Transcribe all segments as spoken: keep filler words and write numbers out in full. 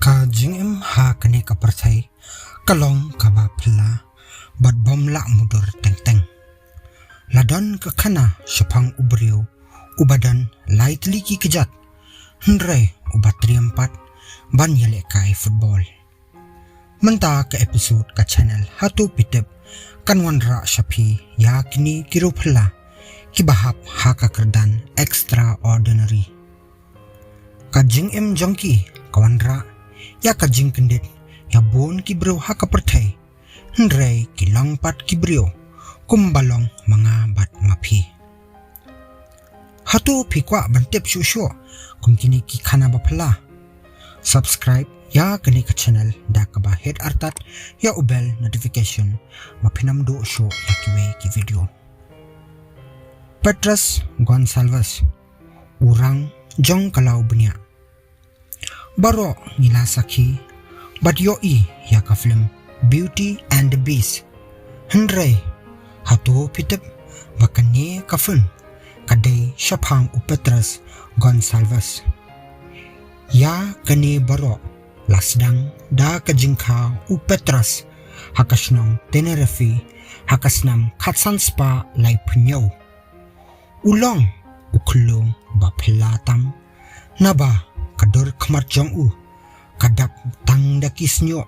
Ka jingim ha kane ka pyrthei ka long kaba phylla bad bym lah mudur teng teng. La don ka khana shaphang u briew uba don lai tylli ki kjat, hynrei uba triem pat ban ïalehkai football. Mynta ka episode ka channel Hato Phi Tip kan wanrah sha phi ïa kine ki riew phylla kiba hap ha ka kyrdan extraordinary. Ka jingim jong ki ka wanrah ïa ka jingkyndit ïa bun ki briew ha ka pyrthei, hynrei ki long pat ki briew kumba long ma nga bad ma phi. Hato phi kwah ban tip shuh shuh kum kine ki khana ba phylla? Subscribe ïa kane ka channel da kaba hit artat ïa u bell notification ba phin ym duh shuh ïa kiwei ki video. Petrus Gonçalves, u rang jong ka law bniah. Baroh ngi la sakhi bad ïohi ïa ka film Beauty and the Beast. Hynrei hato phi tip ba kane ka film ka dei shaphang u Petrus Gonçalves? Ïa kane baroh la sdang da ka jingkha u Petrus ha ka shnong Tenerife ha ka snem khatsan spah laiphew hynñiew. U long u khyllung ba phylla tam, naba ka dur khmat jong u ka dap tang da ki shñiuh,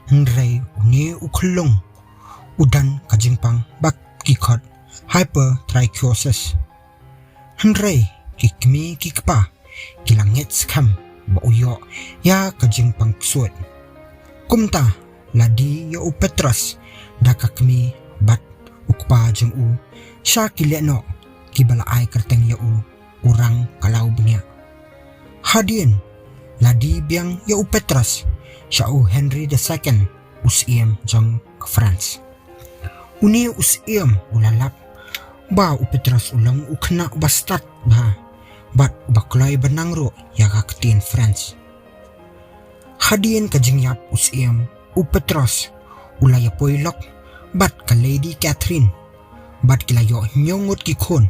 hynrei une u khyllung u don ka jingpang ba ki khot hypertrichosis. Hynrei ki kmie ki kpa ki la ngeit skhem ba u ïoh ïa ka jingpang ksuid. Kumta la die ïa u Petrus da ka kmie bad u kpa jong u sha ki lehnoh kiba la ai kyrteng ïa u, u rang ka law bniah. Hadien la die biang ïa u Petrus sha u Henry the Second, u syiem jong ka France. Une u syiem u la lap ba u Petrus u long u khynnah ba stad bha bad uba kloi ba nang ruh ïa ka ktien France. Hadien ka jingïap u syiem, u Petrus u la ïapoi lok bad ka Lady Catherine bad ki la ïoh hynñiew ngut ki khun.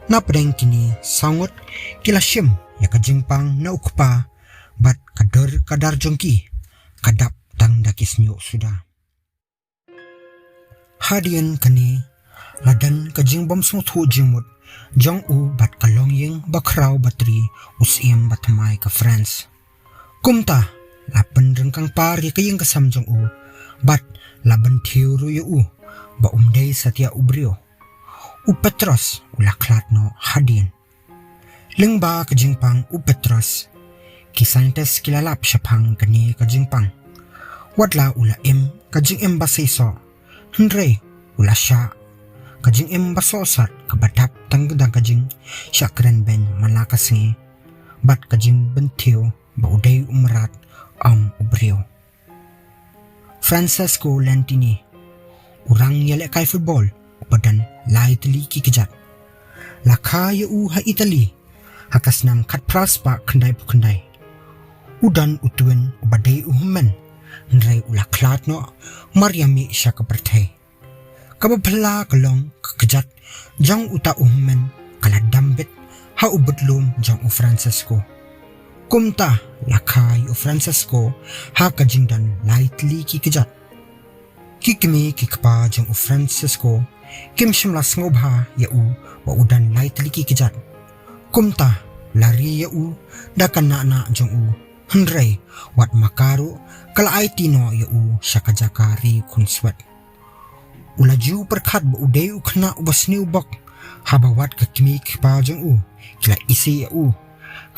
Napdeng kine saw ngut ki la shim ïa ka jingpang na u kpa bad ka dur ka dar jong ki ka dap tang da ki shñiuh suda. Hadien kane la don ka jingbymsngewthuh jingmut jong u bad ka longïing ba khraw ba tri, u syiem ba thymmai ka France. Kumta la pynryngkang par ïa ka ïing ka sem jong u bad la bynthiew ruh ïa u ba um dei satia u briew. U Petrus u la khlad noh hadien. Lyngba ka jingpang u Petrus, ki scientist ki la lap shaphang kane ka jingpang. Wat la u la im ka jingim ba seisoh, hynrei u la shah ka jingim ba sohsat kaba dap tang da ka jingshah kren beiñ man la ka sngi bad ka jingbynthiew ba u dei u mrad, ym u briew. Francesco Lentini, u rang ïalehkai football uba don lai tylli ki kjat, la kha ïa u ha Italy ha ka snem khatphra spah khyndaiphew khyndai. U don u twin uba dei u hynmen, hynrei u la khlad noh mar ïa mih sha ka pyrthei. Kaba phylla ka long ka kjat jong uta u hynmen ka la dam bit ha u budlum jong u Francesco. Kumta la kha ïa u Francesco ha ka jingdon lai tylli ki kjat. Ki kmie ki kpa jong u Francesco kim shym la sngewbha ïa u ba u don lai tylli ki kjat. Kumta la ri ïa u da ka nah nah jong u, hynrei wat ma ka ruh ka la aiti noh ïa u sha ka jaka ri khunswet. U la ju pyrkhat ba u dei u khynnah uba sniew bok haba wat ka kmie ki kpa jong u ki la isih ïa u.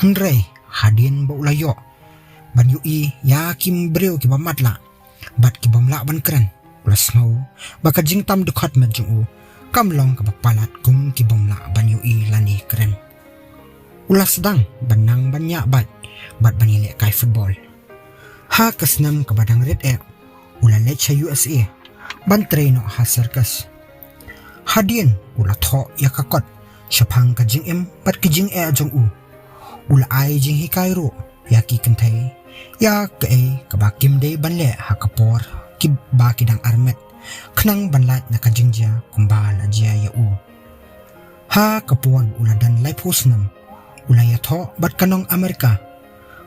Hynrei hadien ba u la ïoh ban ïohi ïa ki briew kiba matlah bad ki bym lah ban kren, u la sngew ba ka jingtam dkhot met jong u kam long kaba palat kum ki bym lah ban ïohi lane kren. U la sdang ban nang ban ñiah bad, bad ban ïalehkai football. Ha ka snem kaba dang rit eh, u la leit sha U S A ban trei noh ha circus. Hadien u la thoh ïa ka kot shaphang ka jingim bad ka jingeh jong u. U la ai jinghikai ruh ïa ki kynthei ïa kaei kaba kim dei ban leh ha ka por kiba ki dang armet, khnang ban lait na ka jingjia kumba la jia ïa u. Ha ka por u la don laiphew snem, u la ïathoh bad ka nong America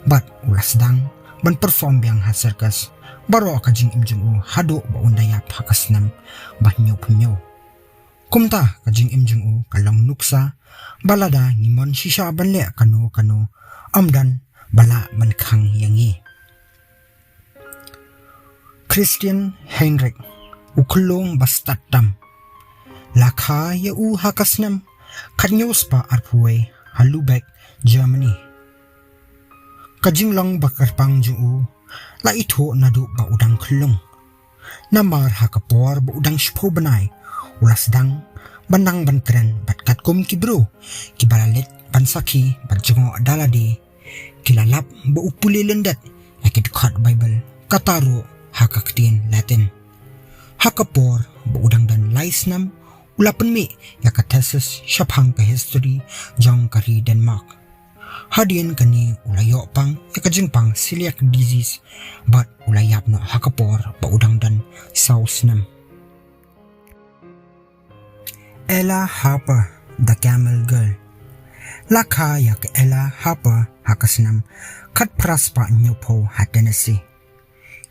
bad u la sdang ban perform biang ha circus baroh ka jingim jong u haduh ba un da ïap ha ka snem ba hynñiewphew hynñiew. Kumta ka jingim jong u ka long nuksa ba lada ngi mon shisha ban leh kano kano, ym don ba lah ban khang ïa ngi. Christian Heinrich, u khyllung ba stad tam, la kha ïa u ha ka snem khathynñiew spah arphew wei ha Lubeck, Germany. Ka jinglong ba kyrpang jong u la ithuh naduh ba u dang khyllung. Namar ha ka por ba u dang shiphew bnai, u la sdang ban nang ban kren bad katkum ki briew kiba la leit ban sakhi bad jngoh da lade, ki la lap ba u pule lyndet ïa ki dkhot Baibl, kata ruh ha ka ktien Latin. Ha ka por ba u dang don lai snem, u la pynmih ïa ka thesis shaphang ka history jong ka ri Denmark. Hadien kane u la ïoh pang ïa ka jingpang celiac disease bad u la ïap noh ha ka por ba u dang don saw snem. Ella Harper, The Camel Girl. La kha ïa ka Ella Harper ha ka snem khatphra spah hynñiewphew ha Tennessee.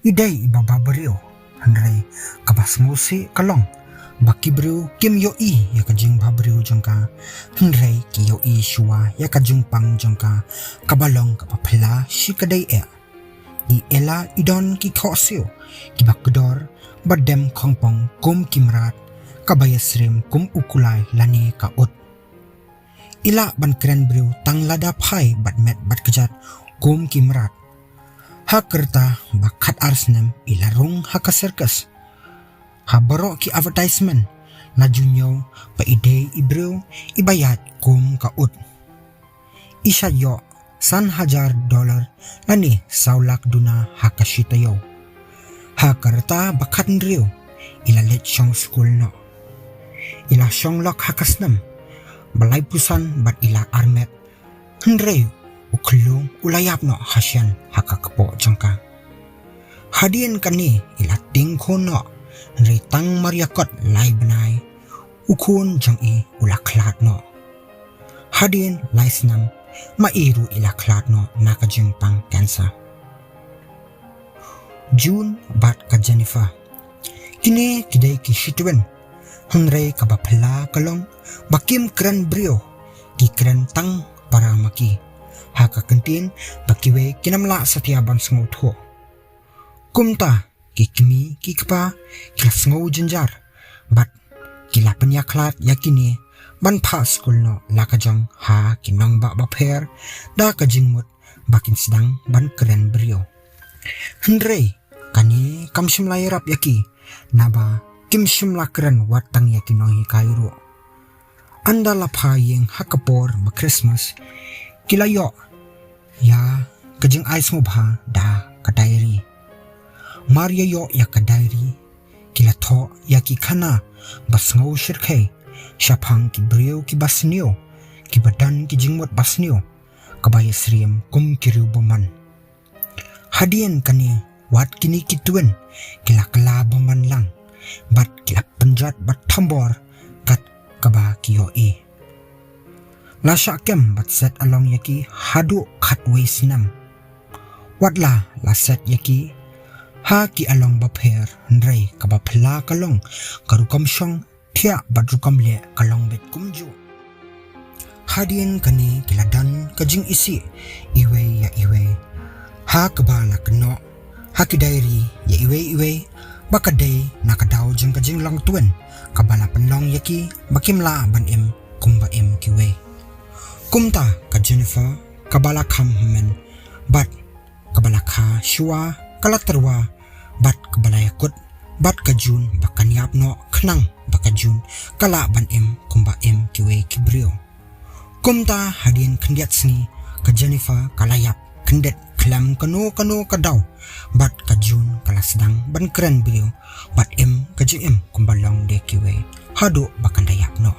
I dei iba bhabriew, hynrei kaba sngewsih ka long ba ki briew kim ïohi ïa ka jingbhabriew jong ka, hynrei ki ïohi shuwa ïa ka jingpang jong ka kaba long kaba phylla shi ka dei eh. I Ella i don ki khohsiew kiba kdor ba dem khongpong kum ki mrad, kaba ïasyriem kum u kulai lane ka ut. I lah ban kren briew tang lada phai bad met bad kjat kum ki mrad. Ha ka rta ba khatar snem i la rung ha ka circus. Ha baroh ki advertisement la ju ñiew ba i dei i briew iba ïaid kum ka ut. I shait ïoh san hajar dollar lane saw lak duna ha ka shi taïew. Ha ka rta ba khathynriew i la leit shong skul noh. I la shong lok ha ka snem ba laiphew san bad i la armet, hynrei u khyllung u la ïap noh hashen ha ka kpoh jong ka. Hadien kane i la tieng khun noh, hynrei tang mar ïa kot lai bnai u khun jong i u la khlad noh. Hadien lai snem ma i ruh i la khlad noh na ka jingpang cancer. June bad ka Jennifer, kine ki dei ki shi twin, hynrei kaba phylla ka long ba kim kren briew, ki kren tang para ma ki, ha ka kyntien ba kiwei kin ym lah satia ban sngewthuh. Kumta ki kmie ki kpa ki la sngew jynjar bad ki la pynïakhlad ïa kine ban phah skul noh la ka jong ha ki nongbah bapher da ka jingmut ba kin sdang ban kren briew. Hynrei kane kam shym la ïarap ïa ki, naba kim shym la kren wat tang ïa ki nonghikai ruh. Ynda la pha ïing ha ka por ba Christmas, ki la ïoh ïa ka jingai sngewbha da ka diary. Mar ïa ïoh ïa ka diary, ki la thoh ïa ki khana ba sngew shyrkhei shaphang ki briew kiba sniew, kiba don ki jingmut ba sniew, kaba ïasyriem kum ki riew bymman. Hadien kane wat kine ki twin ki la kylla bymman lang bad ki la pynjot bad thombor kat kaba ki ïohi. La shah kem bad set along ïa ki haduh khatwei snem. Wat la la set ïa ki ha ki along bapher, hynrei kaba phylla ka long ka rukom shong thiah bad rukom leh ka long beit kumjuh. Hadien kane ki la don ka jingisih iwei ïa iwei, ha kaba la kynnoh ha ki diary ïa iwei iwei ba ka dei na ka daw jong ka jinglong twin kaba la pynlong ïa ki ba kim lah ban im kumba im kiwei. Kumta ka Jennifer kaba la kham hynmen bad kaba la kha shuwa ka la tyrwa bad kaba la ïakut bad ka June ba kan ïap noh khnang ba ka June ka lah ban im kumba im kiwei ki briew. Kumta hadien khyndiat sngi ka Jennifer ka la ïap kyndit khlem kano kano ka daw bad ka June ka la sdang ban kren briew bad im ka jingim kumba long de kiwei haduh ba kan da ïap noh.